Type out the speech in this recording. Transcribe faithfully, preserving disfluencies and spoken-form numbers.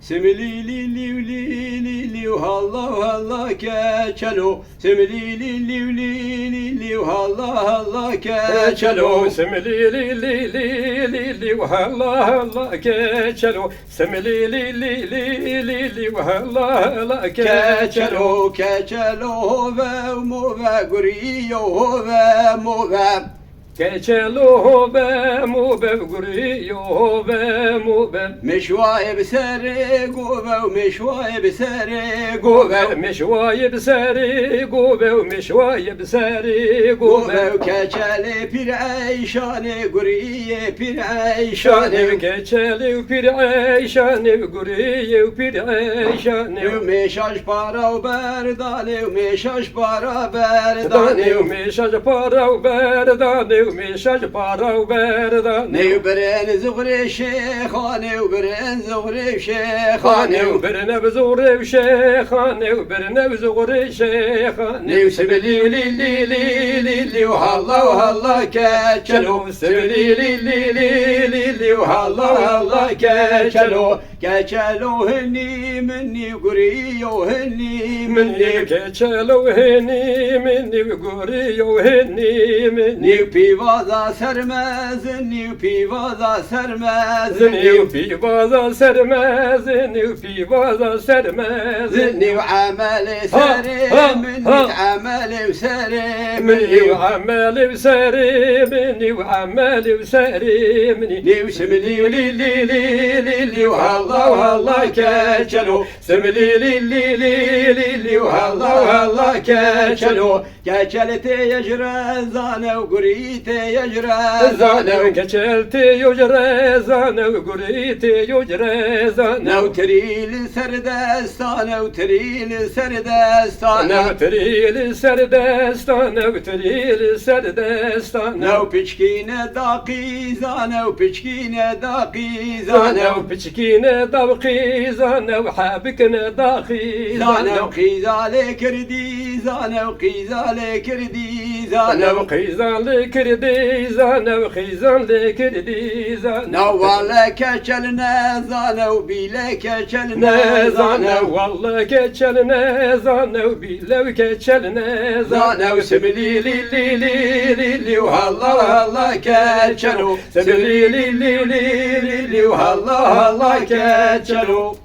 Simili li li li li li, halla halla keçelo. Simili li li li li li, halla halla keçelo. Simili li li li li li, halla halla keçelo. Simili li li li li li, halla halla keçelo. Keçelo, keçelo, hove move, guriyo hove move. Keçelo hove move, guriyo hove move. Meşwayê bi serê gove û meşwayê bi serê gove. Meşwayê bi serê gove û meşwayê bi serê gove. Gove û keçelê pîr Eyşanê, guriyê pîr Eyşanê. Şanê û keçelê û pîr Eyşanê û guriyê û pîr Eyşanê. Û mêşa ji para û berdanê û mêşa ji para berdanê. Danê û mêşa ji para û berdanê û mêşa ji para û berdanê. Nêw birên zuxrê şêxanê û birên zuxrê şêxanê. Xanê û birine bi zuxrê û şêxanê û birine bi zuxrê şêxanê. Nêw sibilî û lî lî lî lî lî û halla û halla keçelo. Sibilî lî lî lî lî lî û halla û halla keçelo. Keçelo hinî minî guriyo hinî minî. Keçelo hinî minî guriyo hinî minî. Nîw pîvaza sermezinî û pîvaza sermezinî. Nîw pîvaza sermezinî û pîvaza sermezinî. Nîw emelê serê minî, emelê serê minî. Nîw emelê serê minî û emelê serê minî. Nîw similî û lî lî lî lî lî û halla û halla keçelo. Similî lî lî lî lî lî û halla û halla keçelo. Keçel tê ye ji rezane û gurî tê ye ji rezane. Zane û keçel tê yo ji rezane û gurî tê yo ji rezane. New tirî li ser destane û tirî li ser destane. New tirî li ser destane û tirî li ser destane. New piçkîne daqî zane û piçkîne daqî zane. Zane û piçkîne daqî zane û hebikine daqî zane. Zane û qîza lê kirdî zane û qîza lê kirdî zane. Zane û qîza lê kirdî zane û qîza lê kirdî zane. New wale keçel ne zane û bîle keçel ne zane. Wale keçel ne zane û bîle û keçel ne zane. Zane û similî lî lî lî lî lî û halla halla keçelo. Similî lî lî lî lî lî û halla halla keçelo.